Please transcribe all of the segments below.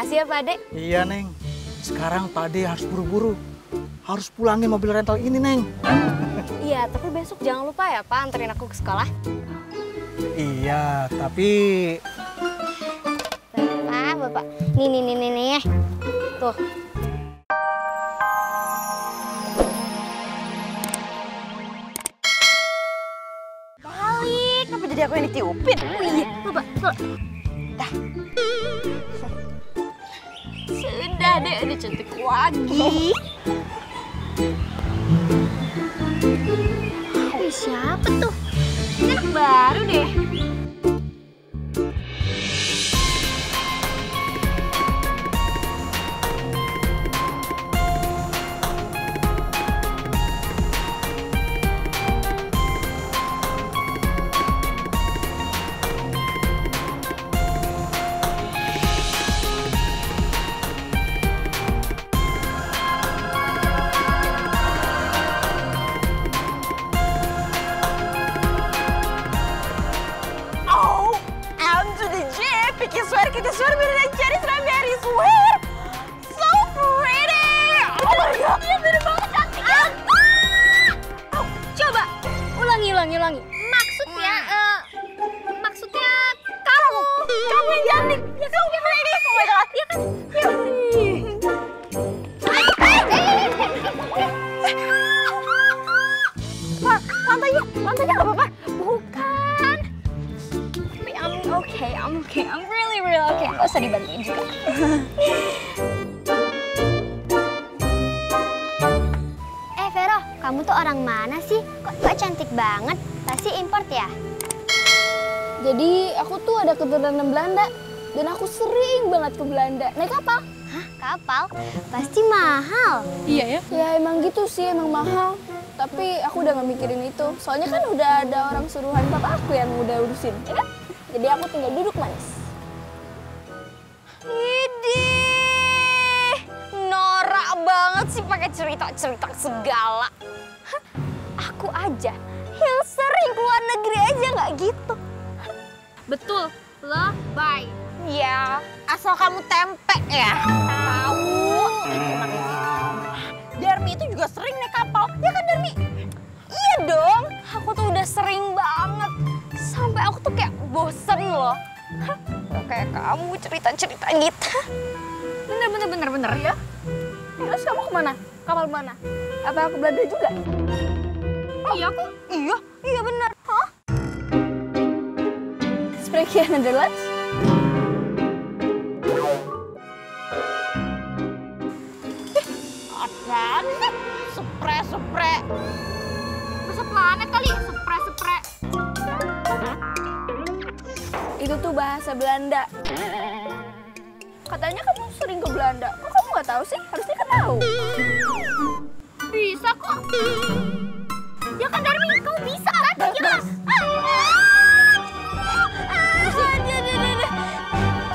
Makasih ya, Pak Ade. Iya, Neng. Sekarang Pak Ade harus buru-buru. Harus pulangin mobil rental ini, Neng. Iya, tapi besok jangan lupa ya, Pak, anterin aku ke sekolah. Iya, tapi... Bapak. Nih. Tuh. Balik, kenapa jadi aku yang ditiupin? Oh iya, Bapak. Dah. Sudah deh, udah cantik lagi. Wih, siapa tuh? Ini anak baru deh. Kita swear beneran cari strawberry swear. So pretty. Oh my god, dia bener banget cantik ya. Coba, ulangi. Maksudnya kamu. Kamu yang cantik. Ya kamu yang pretty. Oh my god. Ya kan? Pak, lantainya nggak apa-apa. Bukan. Tapi I'm okay. I'm really okay. Gak usah dibantuin juga. Vero, kamu tuh orang mana sih? Kok cantik banget? Pasti import ya? Jadi aku tuh ada keturunan Belanda dan aku sering banget ke Belanda naik kapal. Hah? Kapal? Pasti mahal. Iya ya? Ya emang gitu sih, emang mahal. Tapi aku udah gak mikirin itu. Soalnya kan udah ada orang suruhan bapak aku yang udah urusin, ya kan? Jadi aku tinggal duduk manis. Idih, norak banget sih pakai cerita segala. Hah, aku aja yang sering keluar negeri aja nggak gitu. Betul, lebay. Ya, asal kamu tempe ya. Tahu. Itu makanya. Darmi itu juga sering naik kapal, ya kan Darmi? Iya dong, aku tuh udah sering banget. Sampai aku tuh kayak bosen loh. Hah, gak kayak kamu cerita-cerita gitu. Bener ya? Terus kamu kemana? Kapal mana? Apa ke Belanda juga? Iya kok? Iya bener. Hah? Spreek je Nederlands? Apaan sih? Spre. Masa planet kali, sepre. Itu tuh bahasa Belanda. Katanya kamu sering ke Belanda. Kok kamu nggak tahu sih? Harusnya kan tahu. Bisa kok. Ya kan Darmi, kamu bisa kan? Jelas.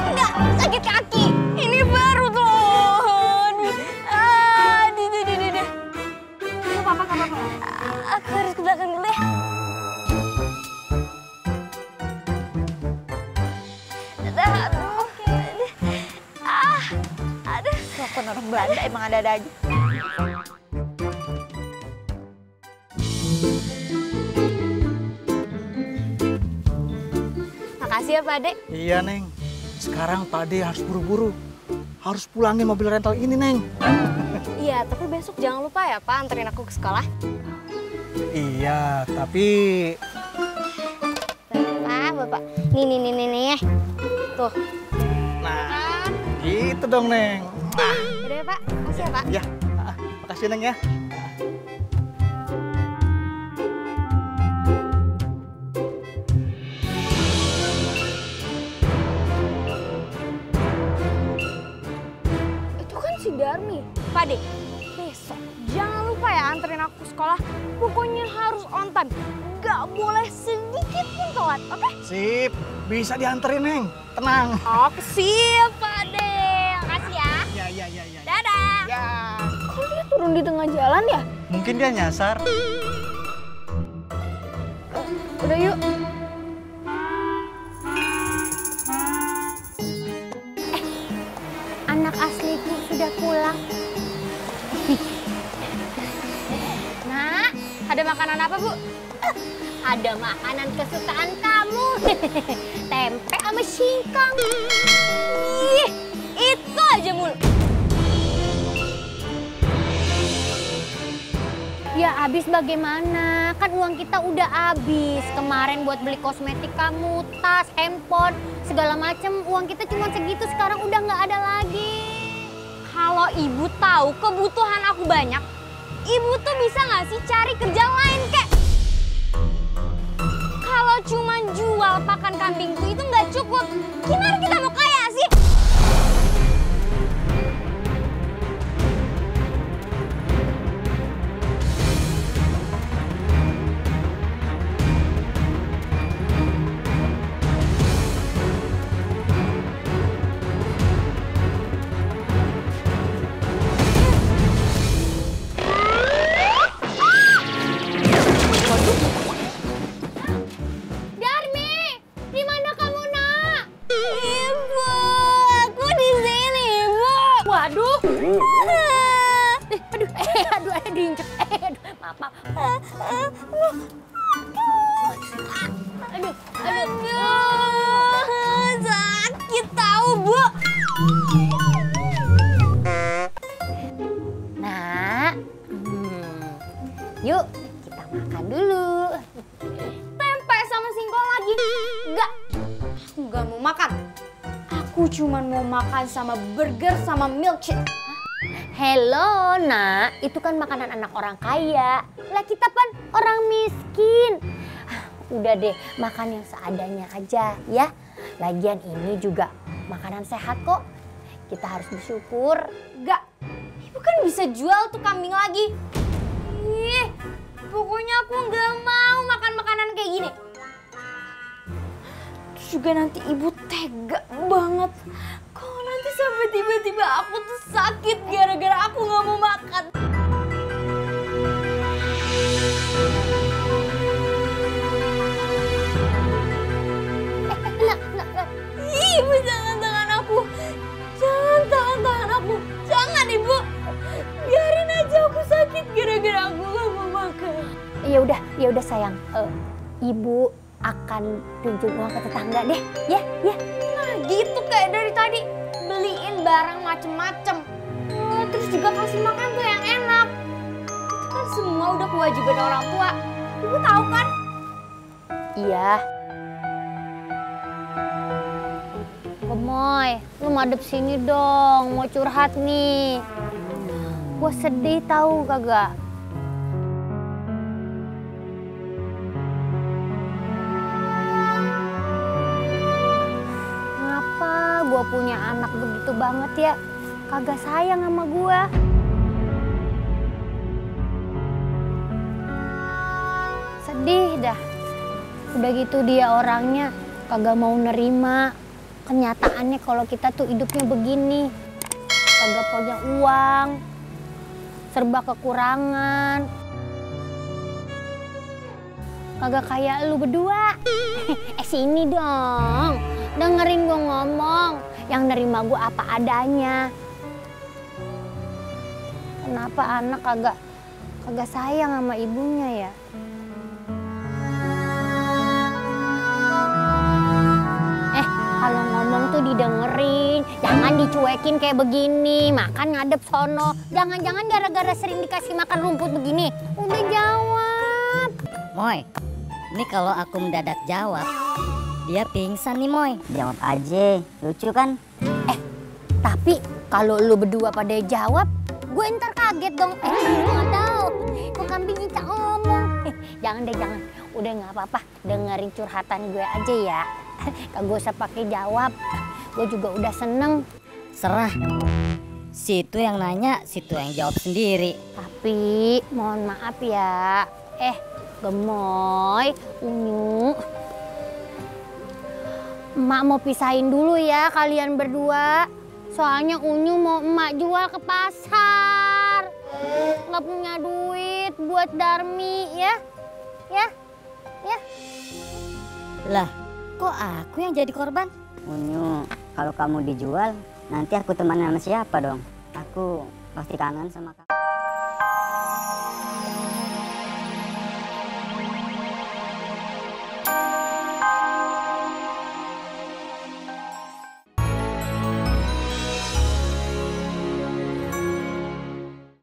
Enggak, sakit kaki. Ini baru tuh. Gak apa-apa. Aku harus ke belakang dulu ya. Aduh. Kelakuan orang Belanda emang ada-ada aja. Makasih ya, Pak Ade. Iya, Neng. Sekarang Pak Ade harus buru-buru. Harus pulangin mobil rental ini, Neng. Iya, tapi besok jangan lupa ya, Pak, anterin aku ke sekolah. Iya, tapi... Bapak. Nih. Tuh. Nah, gitu dong, Neng. Udah ya, Pak. Makasih ya, Pak. Ya, makasih, Neng ya. Itu kan si Darmi. Pak Ade, besok jangan lupa ya anterin aku ke sekolah. Pokoknya harus on time. Gak boleh sedikit pun telat, oke? Sip, bisa dianterin, Neng. Tenang. Oke, siap, Pak Ade. Makasih ya. Ya. Dadah. Ya. Kok dia turun di tengah jalan ya? Mungkin dia nyasar. Udah yuk. makanan apa, Bu? Ada makanan kesukaan kamu. Tempe sama singkong. Ih, itu aja mulu. Ya habis bagaimana? Kan uang kita udah habis. Kemarin buat beli kosmetik kamu, tas, handphone, segala macem. Uang kita cuma segitu, sekarang udah nggak ada lagi. Kalau ibu tahu kebutuhan aku banyak, ibu tuh bisa nggak sih cari kerja lain, kek? Kalau cuma jual pakan kambing tuh itu nggak cukup. Gimana kita mau kaya sih? Sakit tahu, Bu. Nah, yuk kita makan dulu. Tempe sama singkong lagi. Enggak. Aku nggak mau makan. Aku cuma mau makan sama burger sama milkshake. Hello, nak. Itu kan makanan anak orang kaya. Lah kita kan orang miskin. Udah deh, makan yang seadanya aja ya. Lagian ini juga makanan sehat kok. Kita harus bersyukur. Enggak. Ibu kan bisa jual tuh kambing lagi. Ih, pokoknya aku nggak mau makan makanan kayak gini. Terus juga nanti ibu tega banget. Kalau nanti sampai tiba-tiba aku tuh sakit gara-gara aku nggak mau makan. Ih, ibu jangan tahan aku. Jangan tahan aku. Jangan, Ibu. Biarin aja aku sakit gara-gara aku nggak mau makan. Ya udah sayang. Ibu akan pinjam uang ke tetangga deh, ya. Nah, gitu kayak dari tadi. Beliin barang macem-macem. Terus juga kasih makan tuh yang enak. Itu kan semua udah kewajiban orang tua. Ibu tahu kan? Iya. Gemoy, lu madep sini dong, mau curhat nih. Gua sedih tahu kagak? Kenapa gua punya anak begitu banget ya? Kagak sayang sama gua. Sedih dah. Udah gitu dia orangnya kagak mau nerima kenyataannya kalau kita tuh hidupnya begini. Kagak punya uang, serba kekurangan. Kagak kayak lu berdua. Sini dong, dengerin gua ngomong. Yang nerima gua apa adanya. Kenapa anak kagak sayang sama ibunya ya? Kalau ngomong tuh didengerin, jangan dicuekin kayak begini. Makan ngadep sono. Jangan-jangan gara-gara sering dikasih makan rumput begini. Udah jawab. Moy, ini kalau aku mendadak jawab, dia pingsan nih Moy. Jawab aja, lucu kan? Tapi kalau lu berdua pada jawab, gue ntar kaget dong. Nggak tahu. Kok kambingnya cak ngomong. Jangan deh, jangan. Udah nggak apa-apa, dengerin curhatan gue aja ya. Kagak usah pakai jawab. Gue juga udah seneng. Serah. Situ yang nanya, situ yang jawab sendiri. Tapi mohon maaf ya. Gemoy, Unyu. Emak mau pisahin dulu ya kalian berdua. Soalnya Unyu mau emak jual ke pasar. Nggak punya duit buat Darmi ya. Ya. Lah, kok aku yang jadi korban? Unyu, kalau kamu dijual, nanti aku temenan sama siapa dong? Aku pasti kangen sama kamu.